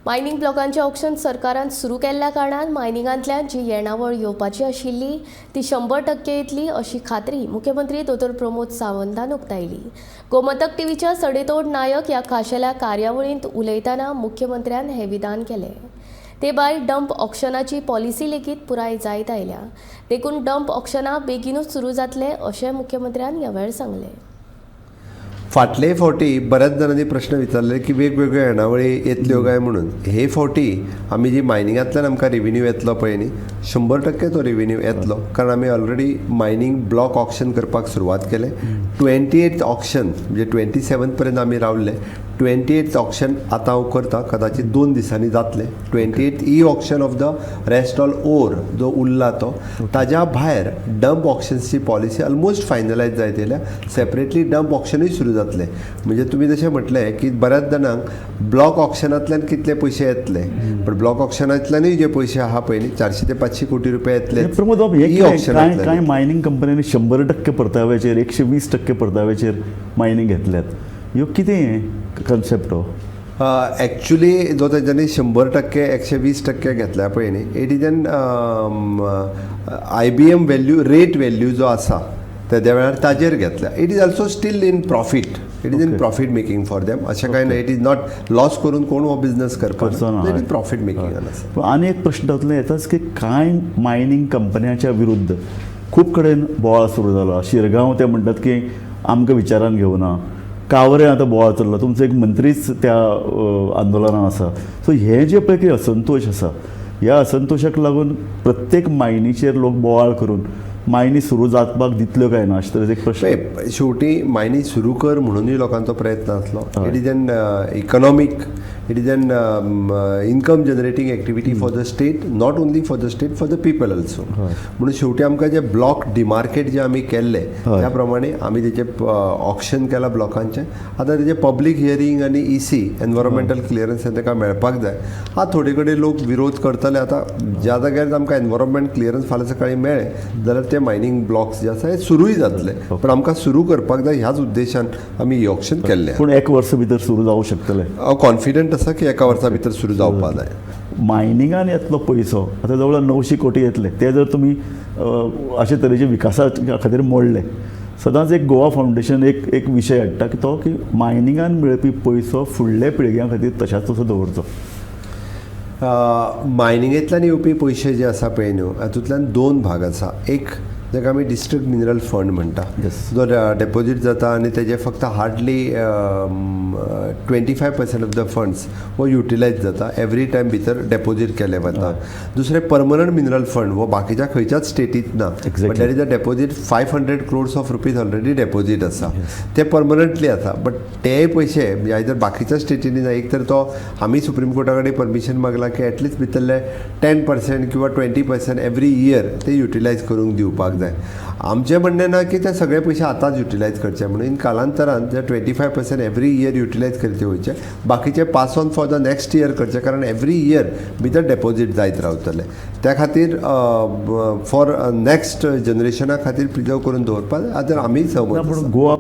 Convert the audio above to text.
Mining ब्लॉकांचें auction सरकारान सुरू केल्ल्या कारणान मायनिंगांतल्यान जी येणावळ येवपाची आशिल्ली ती 100% येतली अशी खात्री मुख्यमंत्री दोतोर प्रमोद सावंतान उक्तायली. गोमंतक टीव्हीच्या सडेतोड नायक ह्या खाशेल्या कार्यावळींत उलयतना मुख्यमंत्र्यान हें विधान केलें. ते भायर डंप ऑक्शनाची पॉलिसी लेगीत पुराय जायत आयल्या, देखून डंप ऑक्शनां बेगिनूच सुरू जातले अशें मुख्यमंत्र्यान ह्या वेळार सांगलें. फाटले फावटी बऱ्याच जाणांनी प्रश्न विचारले की वेगवेगळ्यो येणावळी येतल्यो काय म्हणून. हे फावटी आमी जी मायनिंगांतल्यान आमकां रेविन्यू येतलो पळय न्ही, 100% तो रेविन्यू येतलो, कारण आमी ऑलरेडी मायनींग ब्लॉक ऑक्शन करपाक सुरवात केले. 28 ऑक्शन, म्हणजे 27 पर्यंत आमी रावले. 28 ऑक्शन आतां हांव करता, कदाचित 2 दिसांनी जातलें 28 e auction of the rest all ore जो उरला तो. ताज्या भायर डंप ऑक्शन्सची पॉलिसी ऑलमोस्ट फायनलायज जायत येयल्या. सेपरेटली डंप ऑक्शनूय सुरू जातलें. म्हणजे तुमी जशें म्हटलें की बऱ्याच जाणांक ब्लॉक ऑक्शनांतल्यान कितले पयशे येतले, पण ब्लॉक ऑक्शनांतल्यानूय जे पयशे आहा पळय न्ही, 400 ते 500 कोटी रुपया येतले. प्रमोद बाब, हे ई कितें, काय ऑक्शनांतल्यान. कांय मायनींग कंपन्यांनी 100% परताव्याचेर, 120% परताव्याचेर मायनींग घेतल्यात. ह्यो कितें कन्सेप्ट हो? एक्चुली जो तेंच्यांनी 100%, 120% घेतल्या पळय न्ही, it is an IBM value rate value जो आसा तेद्या वेळार ताजेर घेतल्या. It is also still in profit, it is in profit making for them. अशें कांय ना, it is not loss करून कोण हो बिझनस करचो करपाक. ना. It is profit making आसा. पूण आनी एक प्रश्न तातूंतल्यान येताच की कांय मायनींग कंपन्यांच्या विरुद्ध खूब कडेन बोवाळ सुरू जाला. शिरगांव ते म्हणटात की आमकां विचारान घेवना. कावरे आतां बोवाळ चल्ला, तुमचो एक मंत्रीच त्या आंदोलनान आसा. सो हें जें पळय कितें असंतोश आसा, ह्या असंतोशाक लागून प्रत्येक मायनीचेर लोक बोवाळ करून मायनी सुरू जावपाक दितल्यो काय ना, अशें तरेचो एक प्रश्न. पळय, शेवटी मायनी सुरू कर म्हणुनूय लोकांचो प्रयत्न आसलो. It is an economic, it is an income generating activity for the state, not only for the state, for the people also. म्हणून शेवटी आमकां जे ब्लॉक डिमार्केट जे आमी केल्ले, त्या प्रमाणे आमी तेचे ऑक्शन केला ब्लॉकांचे. आतां तेजे पब्लीक हियरींग आनी इसी, एनवायरोमेंटल क्लियरन्स ताका मेळपाक जाय. आतां थोडे कडेन लोक विरोध करतले. आतां ज्या जाग्यार आमकां एनवायरोमेंट क्लियरन्स फाल्यां सकाळीं मेळ्ळें जाल्यार ते मायनींग ब्लॉक्स जे आसा हे सुरूय जातले, पण आमकां सुरू करपाक जाय. ह्याच उद्देशान आमी ही ऑक्शन केल्लें. पूण एक वर्स भितर सुरू जावं शकतलें? हांव कॉन्फिडंट आसा की एका वर्सा भितर सुरू जावपाक जाय. मायनिंगान येतलो पयसो आतां जवळ 900 कोटी येतले, ते जर तुमी अशे तरेचे विकासा खातीर मोडले, सदांच एक गोवा फावंडेशन एक एक विशय हाडटा की तो की मायनिंगान मेळपी पयसो फुडल्या पिळग्यां खातीर तशाच तसो दवरचो. मायनिंगेंतल्यान येवपी पयशे जे आसा पळय न्हू, हातूंतल्यान दोन भाग आसा. एक जाका आमी डिस्ट्रिक्ट मिनरल फंड म्हणटा, जो डेपोजीट जाता आनी तेजे फक्त hardly 25% of the funds हो युटिलायज जाता, एवरी टायम भितर डेपोजीट केले वता. दुसरें परमनंट मिनरल फंड हो बाकीच्या खंयच्याच स्टेटीत ना. But there is a deposit, 500 crores of rupees already deposit आसा, ते परमनंटली आसा. बट ते पयशे म्हणजे आयदर बाकीच्या स्टेटींनी ना, एक तर तो आमी सुप्रीम कोर्टा कडेन परमिशन मागला की एटलिस्ट भितरले 10% किंवा 20% एवरी इयर ते युटिलायज करूंक दिवपाक जाय. आमचें म्हणणें ना की ते सगळे पयशे आतांच युटिलायज करचे म्हणून. इन कालांतरान ते 25% एवरी इयर युटिलायज करचे वयचे, बाकीचे pass on for the next year करचे, कारण एवरी इयर भितर डेपोजीट जायत रावतले. त्या खातीर फॉर नेक्स्ट जनरेशना खातीर प्रिजर्व करून दवरपाक आतां आमी सहमत पूण आसा. गोवा